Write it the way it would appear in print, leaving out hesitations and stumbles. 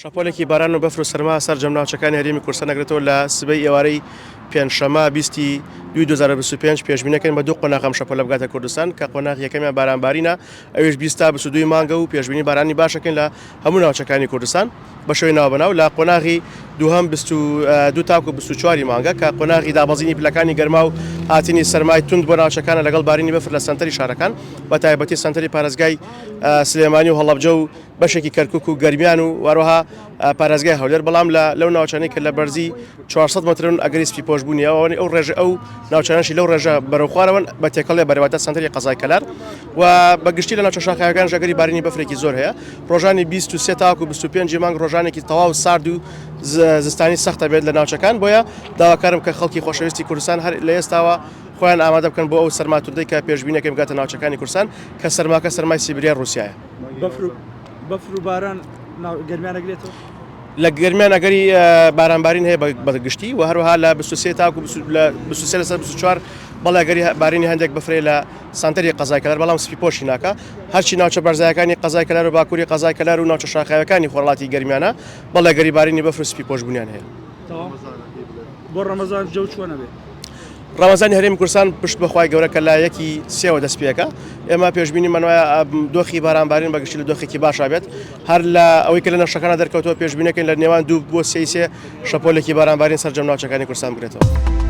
شەپۆلێکی باران و بەفر و سەرما سەرجەم ناوچەکانی هەرێمی کوردستان دەگرێتەوە لە سبەی ئێوارەی پێنجشەممە 20 ی دووی 2025 پێشبینەکەین بە دوو قۆناغ ئەم شەپۆلە بگاتە کوردستان کە قۆناغی یەکەمیان بارانبارینە ئەویش 20 تا 22 مانگە و پێشبینی بارانی باشەکەین لە هەموو ناوچەکانی کوردستان بە شێوەی ناوبەناو لە قۆناغی دووهەم 22 تاکو 24 مانگە کە قۆناغی دابەزینی پلەکانی گەرما و هاتنی سەرمای توند بۆ ناوچەکانە لەگەڵ بارینی بەفر لە سەنتەری شارەکان بە تایبەتی سەنتەری پارێزگای سلێمانی و هەڵەبجە و بەشێکی کەرکوک و گەرمیان و هەروەها پارێزگای هەولێر، بەڵام لە لەو ناوچانەی کە لە بەرزی 400 مەترن ئەگەری سپی پۆش بوونی ئەوانەی ئەو ڕێژە ئەو ناوچانەشی لەو ڕێژە بەرەو خوارەوەن بە تێکەڵێ بەرەواتە سەنتەری قەزای کەلار و بە گشتی لە ناوچە شاخاویەکانش ئەگەری بارینی بەفرێکی زۆر هەیە ڕۆژانی 23 تاکو 25 مانگ ڕۆژانێکی تەواو سارد و زستانی سەختە بێت لە ناوچەکان بۆیە داواکارم کە خەڵکی خۆشەویستی کوردستان هەر لە ئێستاوە خۆیان ئامادە بکەن بۆ ئەو سەرما توندەی کە پێشبینەکەی بگاتە ناوچەکانی کوردستان کە سەرماکە سەرمای سیبریای ڕووسیایە. بەفر و باران گەرمیان ئەگرێتەوە؟ لە گەرمیان ئەگەری بارانبارین هەیە بە گشتی و هەروەها لە 23 تاکو 23 لەسەر 24 بەڵێ ئەگەری بارینی هەندێک بەفرێ لە سانتەری قەزای کەلار بەڵام سپی پۆشی ناکە هەرچی ناوچە بەرزایەکانی قەزای کەلار و باکووری قەزای کەلار و ناوچە شاخاوەکانی خۆرهەڵاتی گەرمیانە بەڵێ ئەگەری بارینی بەفر و سپی پۆش بوونیان هەیە. بۆ ڕەمەزان جەو چۆنە بێ؟ ڕەمەزانی هەرێمی کوردستان پشت بە خوای گەورە کە لە یەکی سێوە دەست پێکا ئێمە پێشبینیمان وایە دۆخی بارانبارین بە گشتی لە دۆخێکی باشا بێت هەر لە ئەوەی کە لە نەخشەکانە دەرکەوتەوە پێشبینەکەین لە نێوان دوو بۆ سێ سێ شەپۆلێکی بارانبارین سەرجەم ناوچەکانی کوردستان بگرێتەوە.